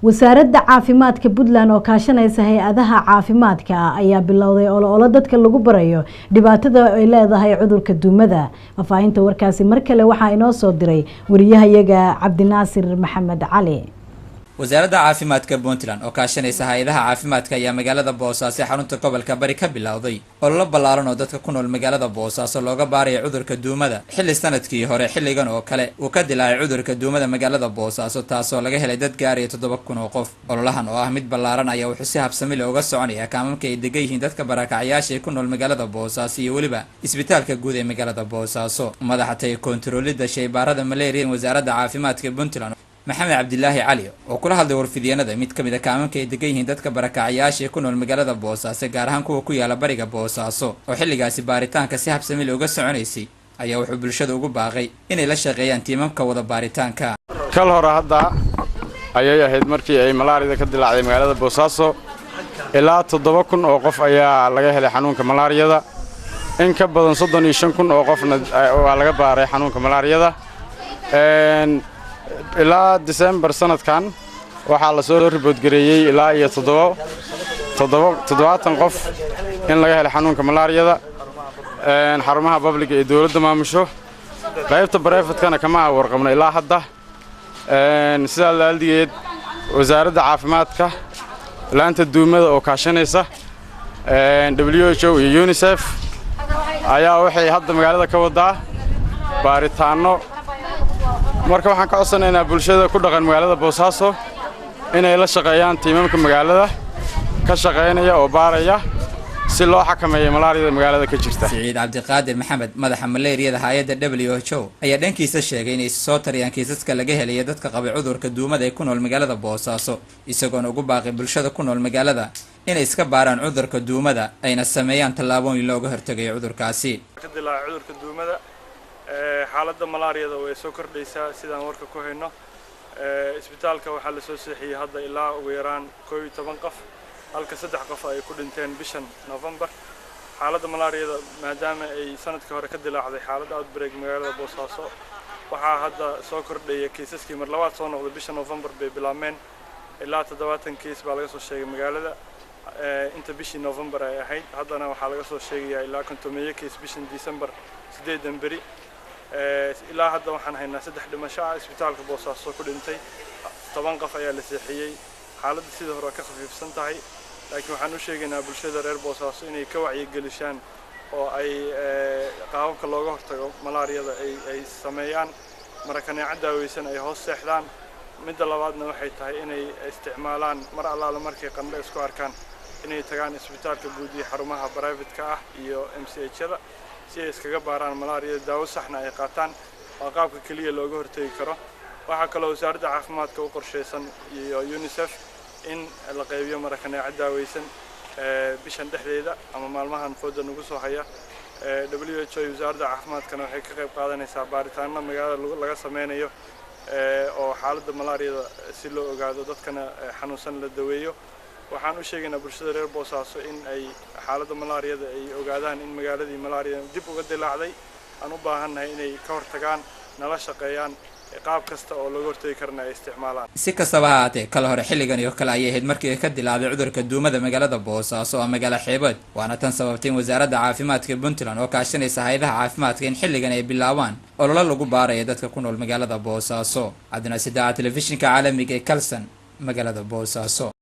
Wasaaradda Caafimaadka Puntland oo kaashanaysa hay-adaha caafimaadka ayaa bilowday ololo dadka lagu barayo dhibaatada ay leedahay cudurka duumada. Faahfaahinta warkaasi mar kale waxaa inoo soo diray wariyahayaga Cabdinaasir Maxamed Cali. Wasaaradda Caafimaadka Puntland oo kaashanaysa hay-adaha caafimaadka ayaa magaalada Boosaaso ee xarunta gobolka Bari ka bilowday ololo ballaaran oo dadka ku nool magaalada Boosaaso looga baarayo cudurka duumada, xilli sanadkii hore xilligan oo kale uu ka dilaacay cudurka duumada magaalada Boosaaso, taasoo laga helay dad gaaraya 7000 oo qof. Ololahan oo ah mid ballaaran ayaa wuxuu si habsami leh uga soconaya kaamamka ay degan yihiin dadka barakacyaasha ee ku nool magaalada Boosaaso iyo weliba isbitaalka guud ee magaalada Boosaaso. Madaxa tay kontaroolida shaybaarada malaria Wasaaradda Caafimaadka Puntland, Maxamed Cabdilaahi Cali, oo kula hadlay warfidyeenada mid ka mid a kaamamka ay degan yihiin dadka barakacyaasha ee ku nool magaalada Boosaaso, gaar ahaan kuwa ku yaala bariga Boosaaso oo xilligaasi baaritaanka si habsami leh uga soconaysay, ayaa wuxuu bulshada ugu baaqay inay la shaqeeyaan tiimamka wada baaritaanka. Kal hore hadda ayay ahayd markii ay malaariyada ka dilaacday magaalada Boosaaso. Ilaa 7000 oo qof ayaa laga helay xanuunka malaariyada. In ka badan 35,000 oo qofna waa laga baaray xanuunka malaariyada. Ilaa Disembar sanadkan waxaa la soo riboodgareeyey ilaa iyo 70 qof in laga helay xanuunka malaariyada xarumaha public-ga ee dowladda maamusho. Qaybta private-kana kama warqabno ilaa hadda. Sidaa laaldigeed, Wasaaradda Caafimaadka laanta duumada oo kaashanaysa WHO iyo UNICEF ayaa waxay hadda magaalada ka wadaa baaritaanno. Marka waxaan ka codsanaynaa bulshada ku dhaqan magaalada Boosaaso inay la shaqeeyaan tiimamka magaalada ka shaqaynaya oo baaraya, si loo xakameeyo malaariyada magaalada ka jirta. Siciid Cabdiqaadir Maxamed, madaxa maleeriyada hay-adda WHO, ayaa dhankiisa sheegay inay soo tariyaan kiisaska laga helaya dadka qabay cudurka duumada ee ku nool magaalada Boosaaso, isagoona ugu baaqay bulshada ku nool magaalada inay iska baaraan cudurka duumada ayna sameeyaan tallaabooyin looga hortagayo cudurkaasi. Ka dilaacay cudurka duumada, xaaladda malaariyada way soo kordhaysaa sidaan warka ku hayno. Isbitaalka waxaa lasoo seexiyey hadda ilaa ugu yaraan 11 qof, halka 3 qof ay ku dhinteen bishan November. Xaaladda malaariyada, maadaama ay sanadkii hore ka dilaacday xaaladda outbreak magaalada Boosaaso, waxaa hadda soo kordhaya kiisaskii. Mar labaad soo noqday bisha November bay bilaabmeen. Ilaa 70 kiis baa laga soo sheegay magaalada inta bishii November ay ahayd. Haddana waxaa laga soo sheegayaa ilaa 50 kiis bishan December 8 beri. Ilaa hadda waxaan haynaa 3 dhimasho ah isbitaalka Boosaaso ku dhintay. 10 qof ayaa la seexiyey. Xaaladda sidii hore ka khafiifsan tahay, laakiin waxaan u sheegaynaa bulshada reer Boosaaso inay ka wacyigelishaan oo ay qaababka looga hortago malaariyada ay sameeyaan, marakaneeco daaweysan ay hoos seexdaan. Midda labaadna waxay tahay inay isticmaalaan mar allaala markay qandho isku arkaan inay tagaan isbitaalka guud iyo xarumaha private-ka ah iyo MCH-yada si ay iskaga baaraan malaariyada, daawo saxna ay qaataan. Waa qaabka keliya looga hortegi karo. Waxaa kaloo Wasaaradda Caafimaadka u qorshaysan iyo UNICEF in la qaybiyo marakaneeco daaweysan bishan dhexdeeda ama maalmahan fooda nagu soo haya. WHO iyo Wasaaradda Caafimaadkana waxay ka qayb qaadanaysaa baaritaano magaalada laga sameynayo oo xaaladda malaariyada si loo ogaado, dadkana xanuunsan la daweeyo. Waxaan u sheegaynaa bulshada reer Boosaaso in ay xaaladda malaariyada ay ogaadaan, in magaaladii malaariya dib uga dilaacday, aan u baahannahay inay ka hortagaan, nala shaqeeyaan, qaab kasta oo looga hortagi karana ay isticmaalaan. Si kastaba ha haatee, kala hore xilligan iyo kale ayay ahayd markii ay ka dilaacday cudurka duumada magaalada Boosaaso oo magaalo xeebeed, waana tan sababtay in Wasaaradda Caafimaadka Puntland oo kaashanaysa hay-adaha caafimaadka in xilligan ay bilaabaan ololo lagu baaraya dadka ku nool magaalada Boosaaso. Cabdinaasi Daaca, Telefishinka Caalamiga ee Kalsan, magaalada Boosaaso.